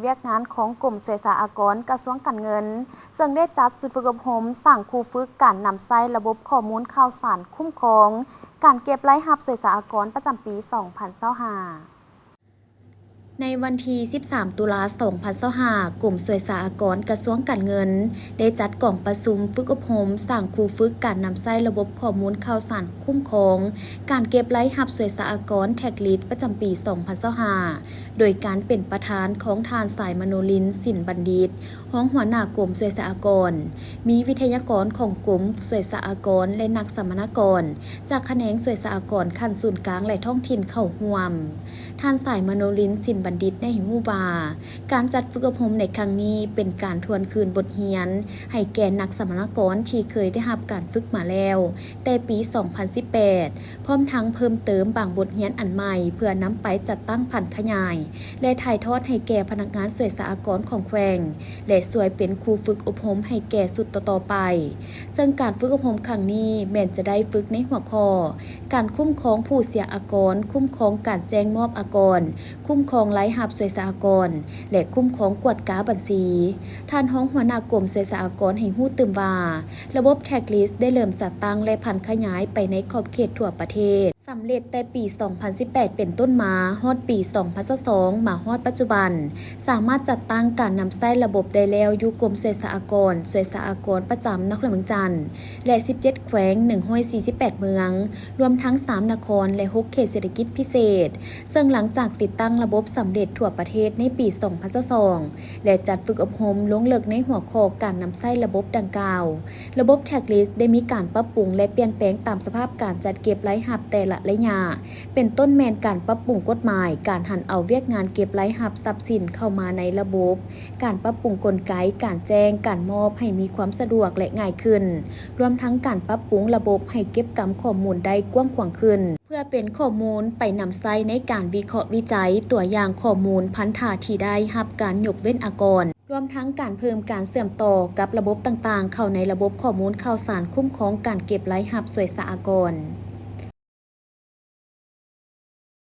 ວຽກງານຂອງກົມສ່ວຍສາອາກອນ ກະຊວງການເງິນ ເຊິ່ງໄດ້ຈັດຊຸດຝຶກອົບຮົມສ້າງຄູຝຶກການນຳໃຊ້ລະບົບຂໍ້ມູນຂ່າວສານຄຸ້ມຄອງການເກັບລາຍຮັບສ່ວຍສາອາກອນປະຈຳປີສອງພັນຊາວຫ້າ. ໃນວັນທີສິບສາມ ຕຸລາ ສອງພັນຊາວຫ້າ, ກົມສ່ວຍສາອາກອນ ກະຊວງການເງິນ ໄດ້ຈັດກອງປະຊຸມຝຶກອົບຮົມສ້າງຄູຝຶກການນຳໃຊ້ລະບົບຂໍ້ມູນຂ່າວສານຄຸ້ມຄອງການເກັບລາຍຮັບສ່ວຍສາອາກອນ Tax List ປະຈຳປີສອງພັນຊາວຫ້າ ໂດຍການເປັນປະທານຂອງທ່ານ ສາຍມະໂນລິນ ສິນບັນດິດ ຮອງຫົວໜ້າກົມສ່ວຍສາອາກອນ, ມີວິທະຍາກອນຂອງກົມສ່ວຍສາອາກອນ ແລະ ນັກສຳມະນາກອນຈາກຂະແໜງສ່ວຍສາອາກອນຂັ້ນສູນກາງ ແລະ ທ້ອງຖິ່ນເຂົ້າຮ່ວມ. ທ່ານ ສາຍມະໂນລິນ ສິນບັນດິດ ໄດ້ໃຫ້ຮູ້ວ່າ ການຈັດຝຶກອົບຮົມໃນຄັ້ງນີ້ເປັນການທວນຄືນບົດຮຽນໃຫ້ແກ່ນັກສຳມະນາກອນທີ່ເຄີຍໄດ້ຮັບການຝຶກມາແລ້ວແຕ່ປີສອງພັນສິບແປດ ພ້ອມທັງເພີ່ມເຕີມບາງບົດຮຽນອັນໃໝ່ ເພື່ອນຳໄປຈັດຕັ້ງຜັນຂະຫຍາຍ ແລະ ຖ່າຍທອດໃຫ້ແກ່ພະນັກງານສ່ວຍສາອາກອນຂອງແຂວງ ແລະ ຊ່ວຍເປັນຄູຝຶກອົບຮົມໃຫ້ແກ່ຊຸດຕໍ່ໆໄປ. ເຊິ່ງການຝຶກອົບຮົມຄັ້ງນີ້ແມ່ນຈະໄດ້ຝຶກໃນຫົວຂໍ້ ການຄຸ້ມຄອງຜູ້ເສຍອາກອນ, ຄຸ້ມຄອງການແຈ້ງມອບອາກອນ, ຄຸ້ມຄອງລາຍຮັບສ່ວຍສາອາກອນ ແລະ ຄຸ້ມຄອງກວດກາບັນຊີ. ທ່ານຮອງຫົວໜ້າກົມສ່ວຍສາອາກອນໃຫ້ຮູ້ຕື່ມວ່າ ລະບົບ Tax List ໄດ້ເລີ່ມຈັດຕັ້ງ ແລະ ຜັນຂະຫຍາຍໄປໃນຂອບເຂດທົ່ວປະເທດ ສຳເລັດແຕ່ປີສອງພັນສິບແປດເປັນຕົ້ນມາ ຮອດປີສອງພັນຊາວສອງ ມາຮອດປັດຈຸບັນ ສາມາດຈັດຕັ້ງການນຳໃຊ້ລະບົບໄດ້ແລ້ວຢູ່ກົມສ່ວຍສາອາກອນ, ສ່ວຍສາອາກອນປະຈຳນະຄອນຫຼວງວຽງຈັນ ແລະ ສິບເຈັດແຂວງ ໜຶ່ງຮ້ອຍສີ່ສິບແປດເມືອງ ລວມທັງສາມນະຄອນ ແລະ ຫົກເຂດເສດຖະກິດພິເສດ, ເຊິ່ງຫຼັງຈາກຕິດຕັ້ງລະບົບສຳເລັດທົ່ວປະເທດໃນປີສອງພັນຊາວສອງ ແລະ ຈັດຝຶກອົບຮົມລົງເລິກໃນຫົວຂໍ້ການນຳໃຊ້ລະບົບດັ່ງກ່າວ, ລະບົບ Tax List ໄດ້ມີການປັບປຸງ ແລະ ປ່ຽນແປງຕາມສະພາບການຈັດເກັບລາຍຮັບແຕ່ລະໄລຍະ, ເປັນຕົ້ນແມ່ນການປັບປຸງກົດໝາຍ, ການຫັນເອົາວຽກງານເກັບລາຍຮັບຊັບສິນເຂົ້າມາໃນລະບົບ, ການປັບປຸງກົນໄກການແຈ້ງການມອບໃຫ້ມີຄວາມສະດວກ ແລະ ງ່າຍຂຶ້ນ, ລວມທັງການປັບປຸງລະບົບໃຫ້ເກັບກຳຂໍ້ມູນໄດ້ກວ້າງຂວາງຂຶ້ນ ເພື່ອເປັນຂໍ້ມູນໄປນຳໃຊ້ໃນການວິເຄາະວິໄຈຕົວຢ່າງຂໍ້ມູນພັນທະທີ່ໄດ້ຮັບການຍົກເວັ້ນອາກອນ, ລວມທັງການເພີ່ມການເຊື່ອມຕໍ່ກັບລະບົບຕ່າງໆເຂົ້າໃນລະບົບຂໍ້ມູນຂ່າວສານຄຸ້ມຄອງການເກັບລາຍຮັບສ່ວຍສາອາກອນ.